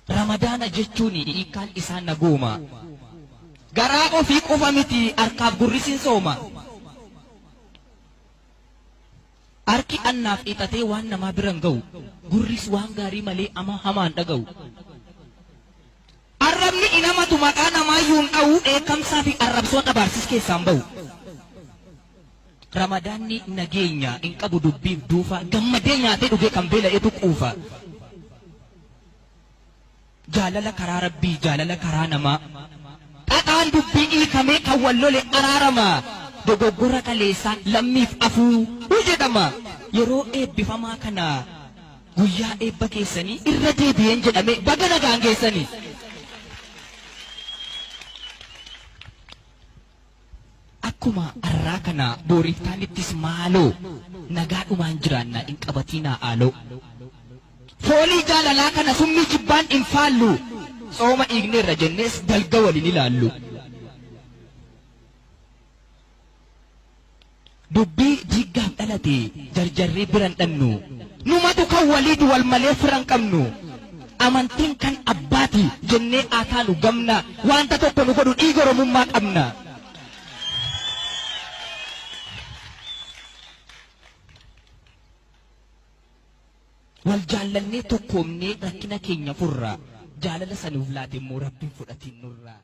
Ramadaana jechuun hiikkaan isaa nagooma. Garaa ofii qofa miti harkaaf gurris hin sooma. Harki annaaf hiixatee waan namaa bira hin ga'u. Gurris waan gaarii malee ama hamaa hin dhaga'u. Arrabni hin hamatu maqaa namaayyuu hin dha'u dheekkamsaa fi arrabsoon abaarsis keessaa hin ba'u. Ramadaanni nageenya hin qabu dubbiif duufa gammadee nyaatee dhugee kan beela'etu quufa. Jaalala karaa Rabbii jaalala karaa namaa. Xaxaan dubbii hiikamee kan wal lole araarama. Dogoggora kaleessaa lammiif afuu jedhama. Yeroo eebbifamaa kana guyyaa eebba keessanii irra deebi'een jedhamee baga nagaan geessanii. Akkuma arraa kana booriftaanittis maaloo nagaadhumaan jiraanna hin qabatiinaa aaloo. Foolii jaalalaa kana summii jibbaan hin faallu tsooma hiikneerra jennees dalga wal hin ilaallu. Dubbii diiggaaf dhalate jarjarree bira hin dhannu. Numatu kan waliiti wal malee fira hin qabnu. Amantiin kan abbaati jennee haa taanu gamna. Wanta tokko nu godhu dhiiga Oromummaa qabna. Wal jaallannee tokkoomnee rakkina keenya furra. Jaalala isa nuuf laate immoo Rabbi hin fudhatiin nurraa.